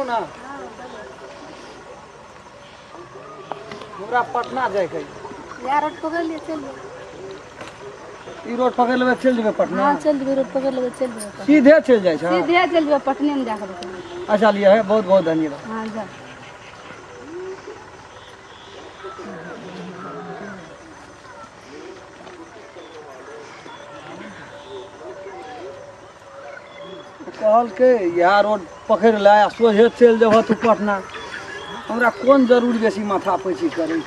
ना। हमरा पटना जाए के। यार रोड पकड़ लिए चल। ई रोड पकड़ लेबै चल जेबै पटना। हां चल जेबै, रोड पकड़ लेबै चल जेबै। सीधे चल जाय छै। सीधे चल जेबै पटने में जाके। अच्छा लिया है, बहुत बहुत धन्यवाद। हां जा। कहलकै इएह रोड पकड़ ले आ सोझे चलि जेबह तू पटना। हमरा कोन जरूर बेसी माथा पैची करै।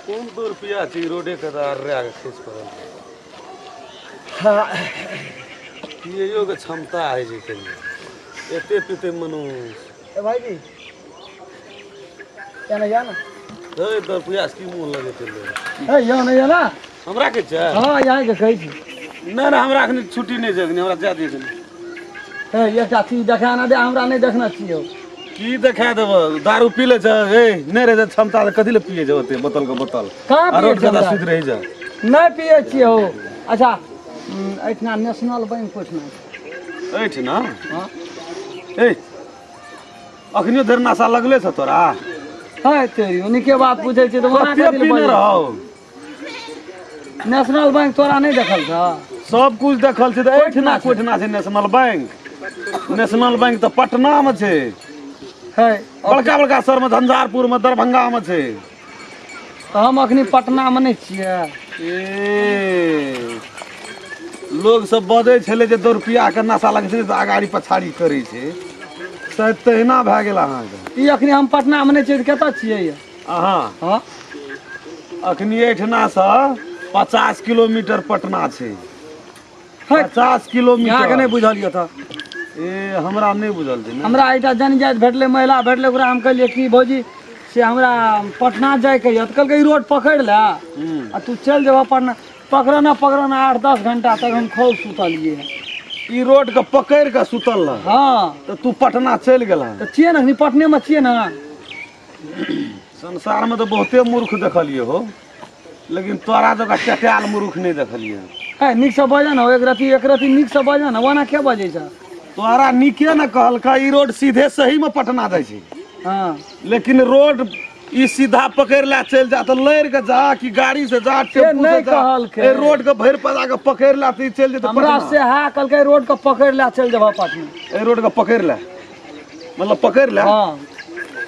कोन 2 रुपया छै रोडे के अर्रा के खसि पड़ल। हाँ पियैयो के क्षमता है जे कनि एते पीते मनुष्य। ए भाईजी ना या ना। ए 2 रुपया से की मुँह लगेते ले। ए या ना या ना हमरा के छै। हां यहाँ के कहै छी। ना ना हमरा अखनी छुट्टी नहीं छै, हमरा जा दिए कनि। ए एकटा चीज देखा ना दे, हमरा नहीं देखना छियो। की देखा देब? दारू पी ले छै। ए नहीं रहे क्षमता त कथि ले पिए छै ओते बोतल के बोतल। कहाँ रोड के सुति रहि जा। नहीं पिए छियै हो। अच्छा एहिठिना नेशनल बैंक कोठिना एहिठिना? हां। ए अखनियो धरि नशा लगले छ तोरा? है तेरी उनके बात पूछै छै त ओना कथि ले पीने रहो। नेशनल बैंक तोरा नहीं देखल छ? सब कुछ देखल छै त एहिठिना कोठिना छै नेशनल बैंक? नेशनल बैंक त पटना में छै। है बड़का बड़का शहर में, झंझारपुर में, दरभंगा में छै। त हम अखनी पटना में नहीं छियै। ए लोग सब बजै छलै जे 2 रुपया के नशा लगै छै त अगाड़ी पछाड़ी करै छै, शायद तहिना भए गेल अहाँके। ई अखनी हम पटना में नहीं छियै त कतऽ छियै अहाँ? हां अखनी एहिठिना से 50 किलोमीटर पटना छै। 50 किलोमीटर अहाँके नहीं बुझल यऽ त? ए हमरा नहीं बुझल छै। हमरा एकटा जनजाति भेटलै, महिला भेटलै, ओकरा हम कहलियै कि भौजी से हमरा पटना जाइके यऽ, तऽ कहलकै ई रोड पकड़ि ले आ तू चलि जेबह पटना। पकड़ना पकड़ना 8-10 घंटा तक हम खूब सुतलियै। ई रोड के पकड़ि के सुतल रह? हाँ। तऽ तू पटना चलि गेलह? तऽ छियै ने अखनी पटने में छियै ना। संसार में तऽ बहुते मूर्ख देखलियै हो, लेकिन तोरा जकाँ चटायल मूर्ख नहीं देखलियै। है नीक से बजऽ ने, एक रति एक रति नीक से बजऽ ने, ओना के बजै छै? तोरा नीके ने कहलकै ई रोड सीधे सही में पटना जाइ छै। हाँ लेकिन रोड ई सीधा पकड़ ले चलि जा त लड़ि के जा कि गाड़ी से जा टेम्पू से जा। कहलकै ए रोड के भरि पजा के पकड़ ले त चलि जेतै हमरा से। हां कहलकै रोड के पकड़ ले चलि जेबह पटना। ए रोड के पकड़ ले मतलब पकड़ ले। हां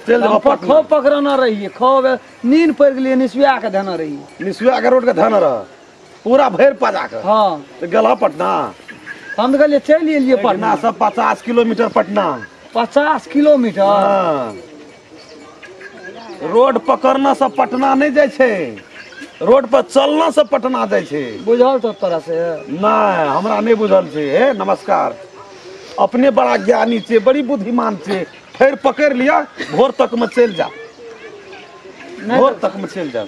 चलि जेबह पटना। खूब पकड़ना रहिए, खूब नींद पड़ि गेलियै, निसुआ के धना रहिए। निसुआ के रोड के धना रह पूरा भरि पजा के। हां त गेलह पटना? हम तो कहलिए चलि एलियै पटना। सब 50 किलोमीटर पटना। 50 किलोमीटर? हाँ। रोड पकड़ना सब पटना नहीं जाइ छै, रोड पर चलना सब पटना जाइ छै। बुझल तो तोरा से? नहीं हमरा नहीं बुझल छै। हे नमस्कार, अपने बड़ा ज्ञानी छै, बड़ी बुद्धिमान छै। फिर पकड़ लिया भोर तक में चलि जा, भोर तक में चलि जा।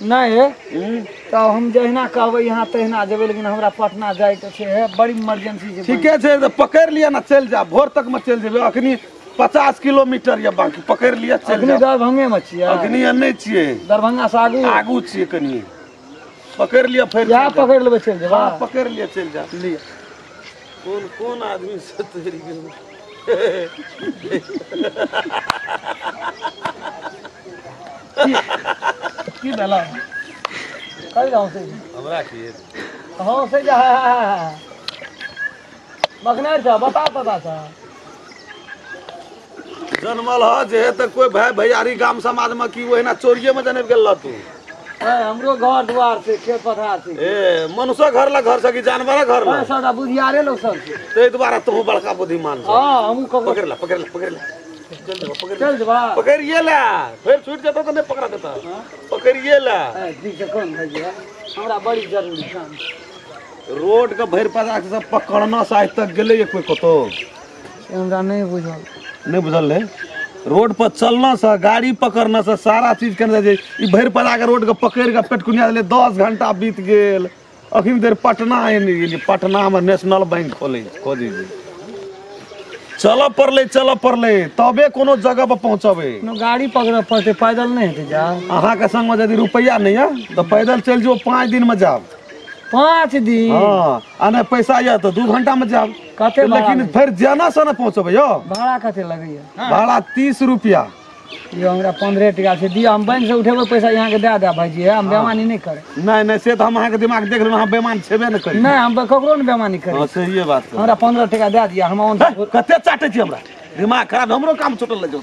नहीं तो हम जहिना कहबै यहाँ तहिना जेबै, लेकिन हमरा पटना जाइके छै, है बड़ी इमरजेंसी छै। ठीके छै तऽ पकड़ि लिअ ने चलि जा, भोर तक में चलि जेबै। अखनी 50 किलोमीटर यऽ बाकी, पकड़ि लिअ चलि जा। दरभंगे में छियै? अखनी नहि छियै, दरभंगा से आगू आगू छियै कनि। पकड़ि लिअ फेर, इएह पकड़ि लेबै चलि जेबै। हां पकड़ि लिअ चलि जा। लिअ। कोन कोन आदमी से तोरि गेल। की भेल? कहि रहौ से हमरा की? हाँ से जा मखनार छ बता पता छ जनमल ह जे त कोई भाई भैयारी गाम समाज में की ओहिना चोरिये में जनबि गेल तू? हमरो घर दुआर छै, खेत पथार छै। ए मनुष्य घर ला घर से कि जानवर घर ला? सबटा बुधियारे लोग सब छै, ताहि दुआरे तू बड़का बुद्धिमान छ। हां हमहूँ पकड़ ला पकड़ ला पकड़ ला चल जेबा पकड़ चल जेबा पकड़िए ला, फिर छूट जेतौ त नहीं पकड़ा देता। पकड़िए ला। ए ठीक छै कोन भाईजी, हमरा बड़ी जरूरी काम। रोड के भरि पजा के सब पकड़ना से आज तक गेलै कोई कतौ? हमरा नहीं बुझल। नहीं बुझल है? रोड पर चलना से गाड़ी पकड़ना से सारा चीज केने जाइ छै। ई भरि पड़ा के रोड के पकड़ि के पेटकुनिया देलै, 10 घंटा बीत गेल। अखन देर पटना आबि गेलियै, पटना में नेशनल बैंक खोलै खोजै छै। चलऽ पड़लै, चलऽ पड़लै तबे कोनो जगह पर पहुँचबै। कोनो गाड़ी पकड़ऽ पड़तै, पैदल नहि हेतै जा। अहाँके संगमे यदि रुपैआ नहि यऽ तऽ पैदल चलि जो, 5 दिन में जायब। 5 दिन? हाँ, आ नहि पैसा यऽ तऽ 2 घंटा में जायब। कते लेकिन फेर जाना से ने पहुँचबै यौ। भाड़ा कते लगैया? भाड़ा 30 रुपया। यो हमरा 15 टका छै, दिअ, हम बैंक से उठेबै पैसा यहाँ के दए देब भाईजी, हम बेमानी नहि करे। नहीं नहीं, से तो हम अहाँके दिमाग देख लेलहुँ, अहाँ बेमान छेबे नहि करी। नहीं, हम ककरो नहि बेमानी करी। हाँ, सहिए बात छै। हमरा 15 टका दए दिअ, हम कते चाटै छी, हमरा दिमाग खराब, हमरो काम छूटल लग जाउ।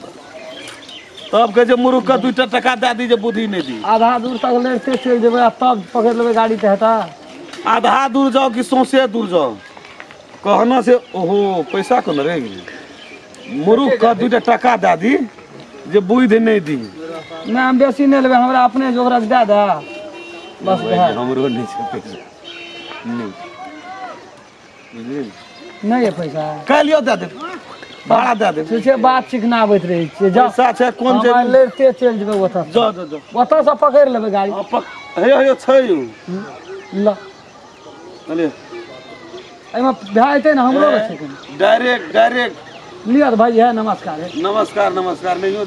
तब कहै छै मुरुख के 2 टका दए दी जे बुद्धि नहि दी। आधा दूर तक लड़ते चलि जेबै आ तब पकड़ि लेबै गाड़ी तऽ हेता। आधा दूर जाओ कि सौंसे दूर जाओ, कहना से ओहो पैसा कोना रहि गेलै। मुरुख के 2 टका दए दी जे बुद्धि नहि दी। नहि, हम बेसी नहि लेबै, हमरा अपने जोगरक दए दे बस। हमरो नहि छै पैसा, नहि नहि यऽ पैसा। काल्हियो दए देब, भाड़ा दए देब। से बात चिकनाबैत रहै छियै। जाउ पैसा छै कोन छै, लड़ते चलि जेबै ओतऽ। जाउ जाउ जाउ, ओतऽसँ पकड़ि लेबै गाड़ी। हे हे छै ल, एहिमे भए जेतै ने, हमरो छै डायरेक्ट डायरेक्ट लिअ भाई। है नमस्कार, नमस्कार नमस्कार। नहीं।